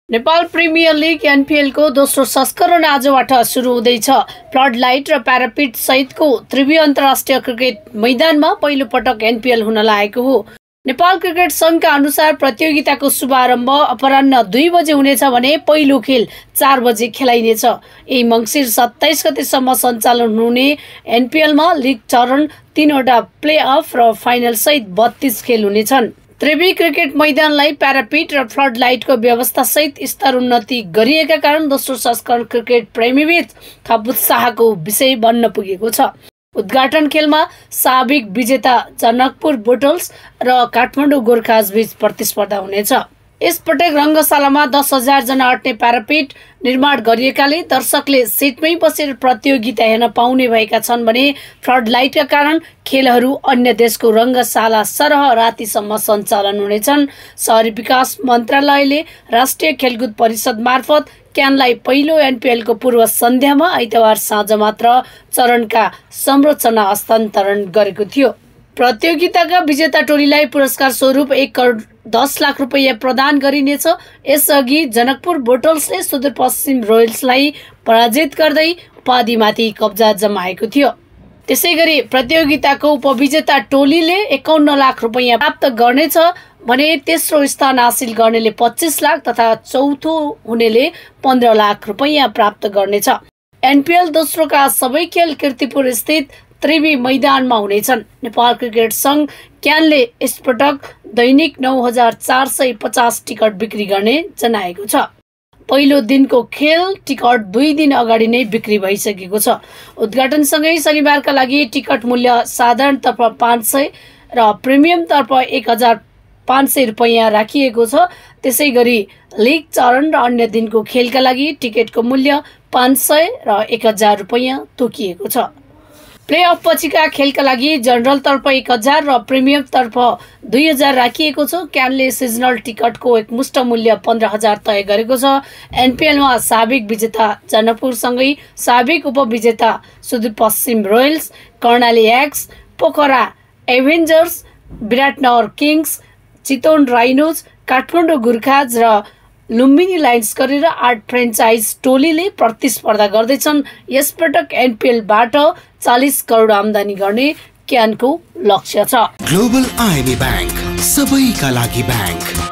Nepal premier league NPL को दोस्रो संस्करण आजबाट सुरु हुँदैछ। फ्लड लाइट र प्यारापिट सहितको त्रिवी अन्तर्राष्ट्रिय क्रिकेट मैदानमा पहिलो पटक एनपीएल हुन लागेको हो। नेपाल क्रिकेट संघका अनुसार प्रतियोगिताको शुभारम्भ अपराह्न 2 बजे हुनेछ भने पहिलो खेल 4 बजे खेलाइनेछ। यही मङ्सिर 27 गतेसम्म सञ्चालन हुने एनपीएलमा लिग चरण 3वटा प्ले अफ र फाइनल सहित 32 खेल हुनेछन्। त्रिवी क्रिकेट मैदानलाई प्यारापिट र फ्लड लाइटको व्यवस्था सहित स्तर उन्नति गरिएका कारण दोस्रो संस्करण क्रिकेट प्रेमीबीच थप उत्साहको विषय बन्न पुगेको छ। उद्घाटन खेलमा साबिक विजेता जनकपुर बोटल्स र काठमाडौँ गोर्खाज बीच प्रतिस्पर्धा हुनेछ। यसपटक रङ्गशालामा 10,000 जना अट्ने प्यारापिट निर्माण गरिएकाले दर्शकले सिटमै बसेर प्रतियोगिता हेर्न पाउने भएका छन् भने फ्लड लाइटका कारण खेलहरू अन्य देशको रङ्गशाला सरह रातिसम्म सञ्चालन हुनेछन्। शहरी विकास मन्त्रालयले राष्ट्रिय खेलकुद परिषद मार्फत क्यानलाई पहिलो एनपीएलको पूर्व सन्ध्यामा आइतबार साँझ मात्र चरणका संरचना हस्तान्तरण गरेको थियो। प्रतियोगिताका विजेता टोलीलाई पुरस्कार स्वरूप 1 करोड 10 लाख रुपैयाँ प्रदान गरिनेछ। यसअघि जनकपुर बोटल्सले सुदूरपश्चिम रोयल्सलाई पराजित गर्दै उपाधिमाथि कब्जा जमाएको थियो। त्यसैगरी प्रतियोगिताको उपविजेता टोलीले 51 लाख रुपैयाँ प्राप्त गर्नेछ भने तेस्रो स्थान हासिल गर्नेले 25 लाख तथा चौथो हुनेले 15 लाख रुपैयाँ प्राप्त गर्नेछ। एनपीएल दोस्रोका सबै खेल कीर्तिपुर स्थित त्रिवी मैदानमा हुनेछन्। नेपाल क्रिकेट संघ क्यानले यसपटक दैनिक 9,450 टिकट बिक्री गर्ने जनाएको छ। पहिलो दिनको खेल टिकट 2 दिन अगाडि नै बिक्री भइसकेको छ। उद्घाटनसँगै शनिबारका लागि टिकट मूल्य साधारणतर्फ 500 र प्रिमियमतर्फ 1,500 रुपैयाँ राखिएको छ। त्यसै गरी लिग चरण र अन्य दिनको खेलका लागि टिकटको मूल्य 500 र 1,000 रुपैयाँ तोकिएको छ। प्ले अफ पछिका खेलका लागि जनरल तर्फ 1,000 र प्रिमियम तर्फ 2,000 राखिएको छ। क्यानले सिजनल टिकटको एकमुष्ट मूल्य 15,000 तय गरेको छ। एनपीएलमा साबिक विजेता जनकपुरसँगै साबिक उपविजेता सुदूरपश्चिम रोयल्स, कर्णाली एक्स, Pokhara avengers, Biratnagar kings, Chitwan rhinos, Kathmandu Gorkhas र लुम्बिनी लायन्स गरेर 8 फ्रेन्चाइज टोलीले प्रतिस्पर्धा गर्दैछन्। यसपटक एनपीएलबाट 40 करोड आम्दानी गर्ने क्यानको लक्ष्य छ। ग्लोबल आईएमई बैंक सबैका लागि बैंक।